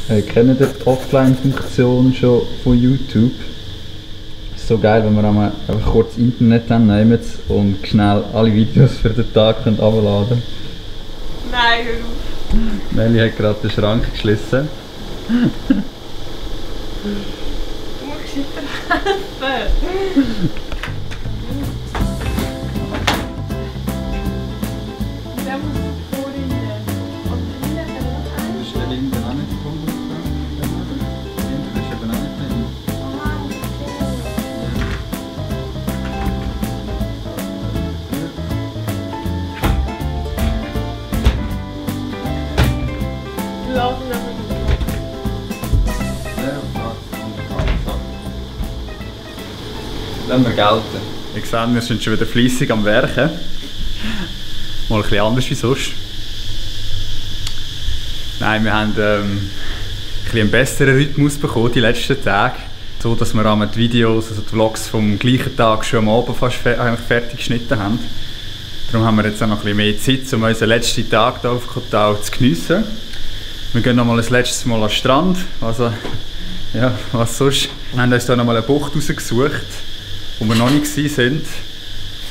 Kennt ihr die Offline-Funktion schon von YouTube? Ist so geil, wenn wir einmal einfach kurz Internet nehmen und schnell alle Videos für den Tag herunterladen können. Nein, hör auf. Nelly hat gerade den Schrank geschlossen. Du musst weiter helfen. Der muss vorhin. Und hinten auch Ist der linke auch nicht voll aufgegangen? Der ist eben auch nicht drin. Lass ihn aber Lassen wir gelten. Ihr seht, wir sind schon wieder fleissig am Werken. Mal ein bisschen anders wie sonst. Nein, wir haben ein bisschen einen besseren Rhythmus bekommen die letzten Tage. So, dass wir die Videos, also die Vlogs vom gleichen Tag schon am Abend fast fertig geschnitten haben. Darum haben wir jetzt auch noch ein bisschen mehr Zeit, um unseren letzten Tag hier auf Kotau zu geniessen. Wir gehen noch mal ein letztes Mal an den Strand. Also, ja, was sonst. Wir haben uns hier noch mal eine Bucht rausgesucht, wo wir noch nicht waren.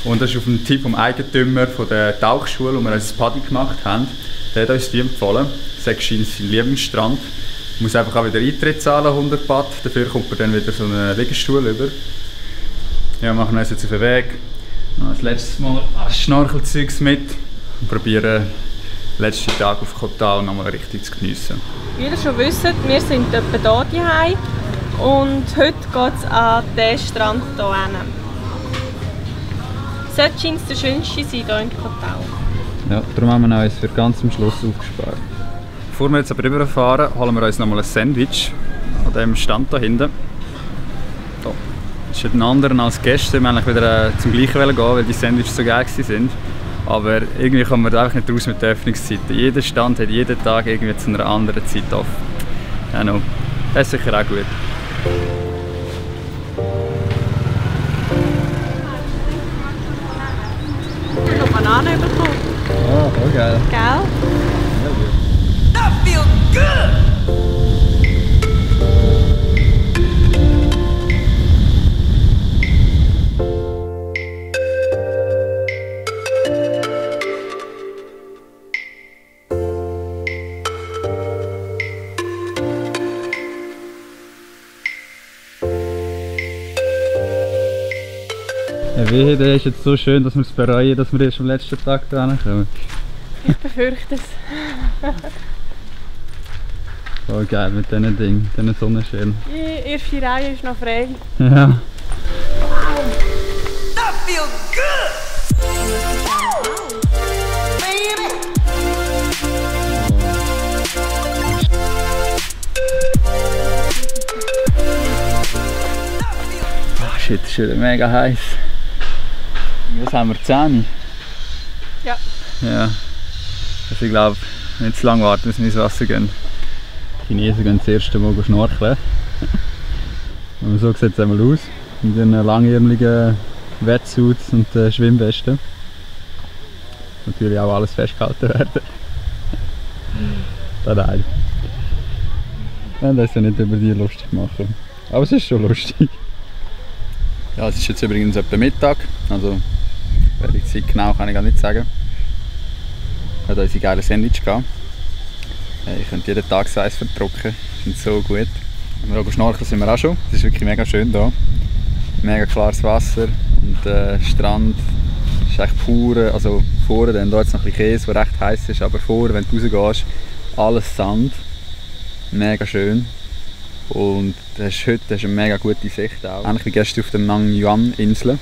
Und das ist auf dem Tipp vom Eigentümer von der Tauchschule, wo wir uns ein Paddy gemacht haben. Der hat uns die empfohlen. Das ist sein Lieblingsstrand. Man muss einfach auch wieder Eintritt zahlen, 100 Baht. Dafür kommt man dann wieder so einen Liegestuhl über. Ja, wir machen uns jetzt auf den Weg. Noch das letzte Mal Schnorchelzeugs mit und probieren den letzten Tag auf Kotau noch mal richtig zu geniessen. Wie ihr schon wisst, wir sind etwa hier daheim und heute geht es an diesen Strand hier hin. Sollte scheint es der schönste sein hier in Kotau. Ja, darum haben wir uns für ganz am Schluss aufgespart. Bevor wir jetzt aber rüberfahren, holen wir uns noch mal ein Sandwich an diesem Stand da hinten. Da. Das ist ein anderer als gestern. Wir wollten wieder zum gleichen gehen, weil die Sandwiches so geil waren. Aber irgendwie kommen wir da einfach nicht raus mit den Öffnungszeiten. Jeder Stand hat jeden Tag irgendwie zu einer anderen Zeit offen. Genau. Das ist sicher auch gut. Ich habe noch Bananen bekommen. Oh, voll geil. Gell? That feels good! Ja, wehe, der ist jetzt so schön, dass wir es bereuen, dass wir erst am letzten Tag da kommen. Ich befürchte es. Voll geil mit diesen Dingen, diesen Sonnenschirmen. Die erste Reihe ist noch frei. Ja. That feels good! Baby! Ah, shit, ist wieder mega heiß. Was haben wir? 10? Ja. Ja. Also ich glaube, wenn wir nicht zu lange warten, müssen wir ins Wasser gehen. Die Chinesen gehen das erste Mal schnorcheln. Und so sieht es einmal aus. Mit ihren langärmeligen Wetsuits und Schwimmwesten. Natürlich auch alles festgehalten werden. Nein. Wir wollen uns ja nicht über die lustig machen. Aber es ist schon lustig. Ja, es ist jetzt übrigens etwa Mittag. Also, welche Zeit genau kann ich gar nicht sagen. Wir haben unsere geile Sandwich gehabt. Ich könnte jeden Tag so eins verdrucken. Die sind so gut. Wir schnorcheln sind wir auch schon. Es ist wirklich mega schön hier. Mega klares Wasser und der Strand ist echt pur. Also vorne, dann da jetzt noch ein bisschen Käse, der recht heiß ist, aber vorne, wenn du rausgehst, alles Sand. Mega schön. Und heute hast du eine mega gute Sicht auch. Ähnlich wie gestern auf der Nang Yuan Insel.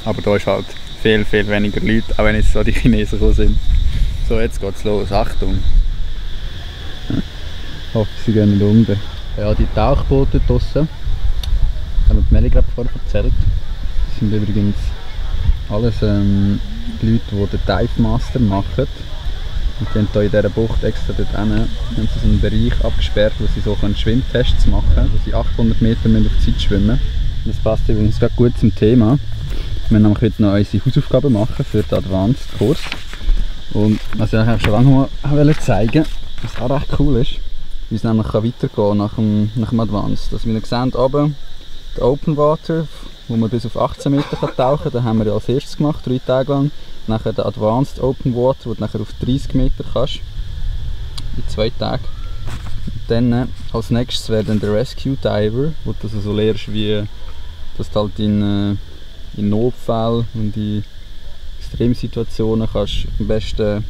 Aber da ist halt viel weniger Leute, auch wenn jetzt so die Chinesen gekommen sind. So, jetzt geht's los. Achtung! Ich hoffe, sie gehen nicht unter. Ja, die Tauchboote draussen, haben wir die Melli gerade vorher erzählt. Das sind übrigens alles die Leute, die den Dive Master machen. Und die haben hier in dieser Bucht extra dort hinten so einen Bereich abgesperrt, wo sie so Schwimmtests machen können, wo sie 800 Meter auf Zeit schwimmen. Das passt übrigens gerade gut zum Thema. Wir werden heute noch unsere Hausaufgaben machen für den Advanced-Kurs. Und was ich eigentlich schon lange mal zeigen wollte, was auch recht cool ist, wie es nämlich weitergehen kann nach dem Advanced. Also wir sehen oben den Open Water, wo man bis auf 18 Meter tauchen kann. Den haben wir ja als erstes gemacht, 3 Tage lang. Nachher den Advanced Open Water, wo du nachher auf 30 Meter kannst. In 2 Tagen. Dann als nächstes wäre dann der Rescue Diver, wo du also so lernst, wie dass du halt in Notfällen und in Extremsituationen kannst am besten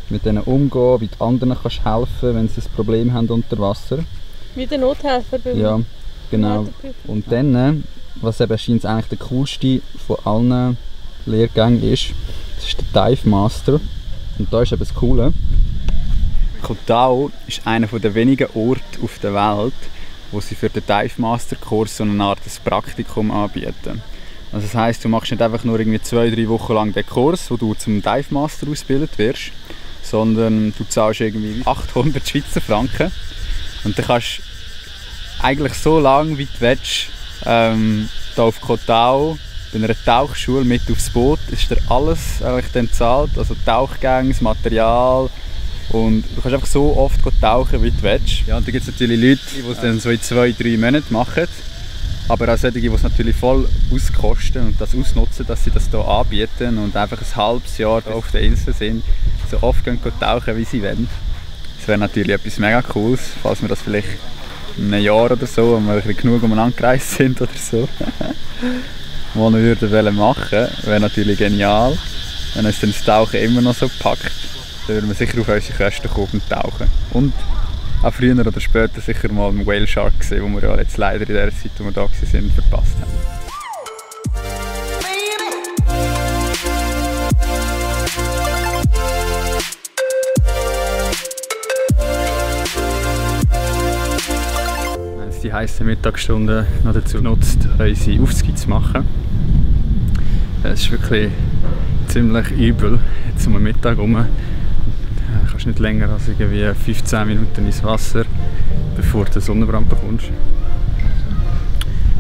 mit denen umgehen, wie du anderen kannst helfen, wenn sie ein Problem haben unter Wasser. Wie der Nothelfer beim Ja, genau. Und dann, was eben scheint eigentlich der coolste von allen Lehrgängen ist, das ist der Dive Master. Und da ist eben das Coole. Koh Tao ist einer der wenigen Orte auf der Welt, wo sie für den Dive Master Kurs so eine Art Praktikum anbieten. Also das heisst, du machst nicht einfach nur irgendwie 2-3 Wochen lang den Kurs, wo du zum Dive Master ausgebildet wirst, sondern du zahlst irgendwie 800 Schweizer Franken und dann kannst du eigentlich so lange wie du willst, hier auf Koh Tao bei einer Tauchschule mit aufs Boot, ist dir alles eigentlich dann gezahlt, also Tauchgänge, das Material. Und du kannst einfach so oft tauchen, wie du willst. Ja, und dann gibt es natürlich Leute, die es dann so in 2-3 Monaten machen. Aber auch solche, die es natürlich voll auskosten und das ausnutzen, dass sie das hier anbieten und einfach ein halbes Jahr auf der Insel sind, so oft gehen tauchen, wie sie wollen. Das wäre natürlich etwas mega Cooles, falls wir das vielleicht in einem Jahr oder so, wenn wir ein bisschen genug umeinander gereist sind oder so, mal würden machen, wäre natürlich genial. Wenn uns dann das Tauchen immer noch so packt, dann würden wir sicher auf unsere Kosten kommen und tauchen. Und auch früher oder später sicher mal einen Whale Shark gesehen, den wir ja jetzt leider in der Zeit, wo wir da waren, verpasst haben. Wir haben die heißen Mittagsstunden noch dazu genutzt, unsere Aufzüge zu machen. Es ist wirklich ziemlich übel, jetzt um den Mittag herum. Du kannst nicht länger als irgendwie 15 Minuten ins Wasser, bevor du den Sonnenbrand bekommst.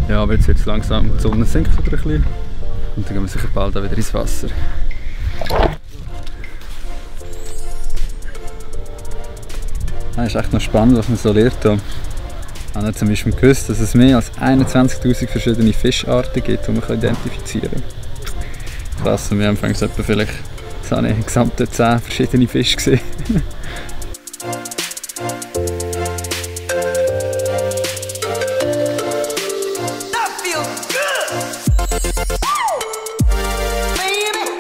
Ja, aber jetzt wird es langsam, die Sonne sinkt wieder ein bisschen und dann gehen wir sicher bald auch wieder ins Wasser. Das ist echt noch spannend, was man so lernt. Ich habe zum Beispiel gewusst, dass es mehr als 21'000 verschiedene Fischarten gibt, die man identifizieren kann. Krass, und wir haben anfangs etwa vielleicht insgesamt 10 verschiedene Fische gesehen. That feels good. Baby.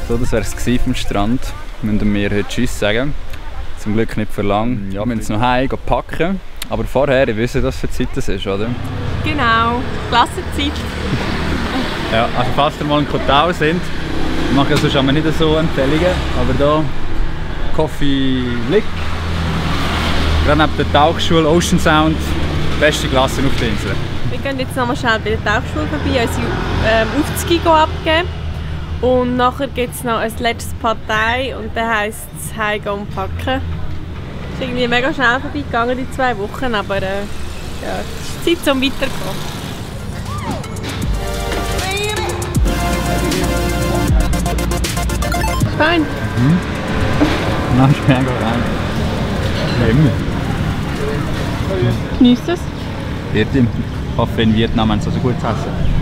So, das wäre es vom Strand. Müssen wir heute Tschüss sagen. Zum Glück nicht für lang. Ja, wir müssen noch heim packen. Aber vorher, ihr wisst, was für Zeit das ist, oder? Genau, Klassenzeit. Ja, also falls ihr mal in Koh Tao sind, mache ich sonst aber nicht so Empfehlungen. Aber hier, Coffee Lick. Gerade neben der Tauchschule Ocean Sound, beste Klasse auf der Insel. Wir gehen jetzt noch mal schnell bei der Tauchschule vorbei, unsere Aufzüge abgeben. Und nachher gibt es noch ein letztes Partei und dann heisst es «Heimgehen und packen». Es ist irgendwie mega schnell vorbeigegangen, die 2 Wochen, aber ja, es ist Zeit, um weiterzugehen. Fein. Nein, ich bin einfach rein. Immer. Genießt es? Ich hoffe, in Vietnam haben sie so gutes Essen.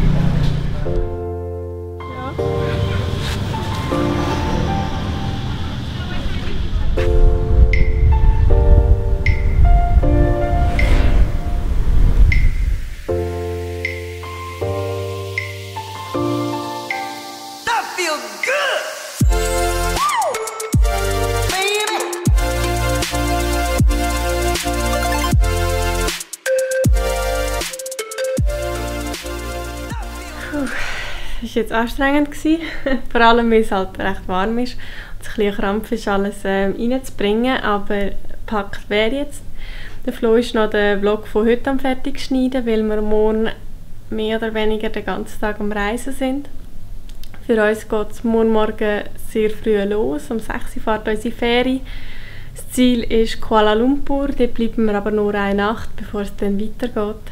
Es war jetzt anstrengend, vor allem weil es halt recht warm ist und es ein bisschen Krampf ist, alles reinzubringen, aber gepackt wäre jetzt. Der Flo ist noch den Vlog von heute am fertig schneiden, weil wir morgen mehr oder weniger den ganzen Tag am Reisen sind. Für uns geht es morgen sehr früh los, um 6 Uhr fährt unsere Fähre. Das Ziel ist Kuala Lumpur, dort bleiben wir aber nur eine Nacht, bevor es dann weitergeht.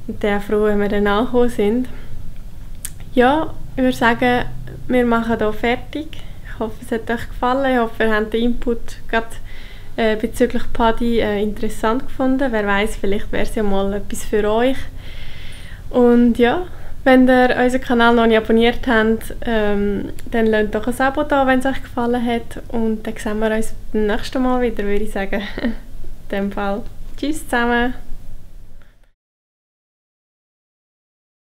Und dann froh, wenn wir dann angekommen sind. Ja, ich würde sagen, wir machen hier fertig. Ich hoffe, es hat euch gefallen. Ich hoffe, ihr habt den Input gerade bezüglich Paddy interessant gefunden. Wer weiß, vielleicht wäre es ja mal etwas für euch. Und ja, wenn ihr unseren Kanal noch nicht abonniert habt, dann lasst doch ein Abo da, wenn es euch gefallen hat. Und dann sehen wir uns beim nächsten Mal wieder, würde ich sagen. In dem Fall. Tschüss zusammen.